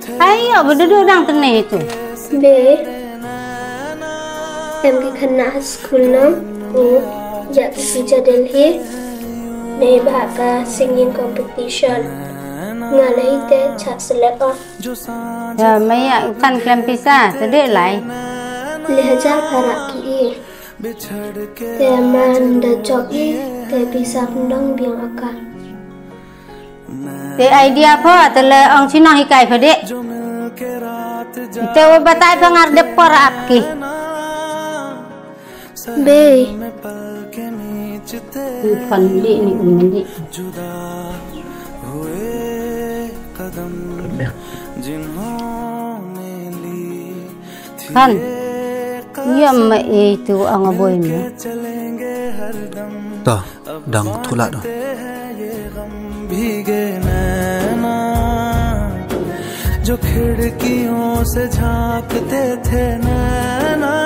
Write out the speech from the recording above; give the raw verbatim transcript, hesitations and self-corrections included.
Ayo, ba dudu dang tene itu. Be, em ki khynnah skul nong u ïa ki pisa Delhi. Dei ba ka singing competition. Nga la ite cha select off. Ya, maya kan klem pisa, tadi lai. Leh hajar pharak ki i. Te man da jok i, te pisa pyndonkam biang aka. Te idea pha, te le ong chinong hikai pha de. Te u batai pha ngar dep por ap ki. Be. Ni phan di ni um di. Kan. Yam ma e tu ang boy me. Ta, dang thulat. भीगे नैना, जो खिड़कियों से झांकते थे नैना।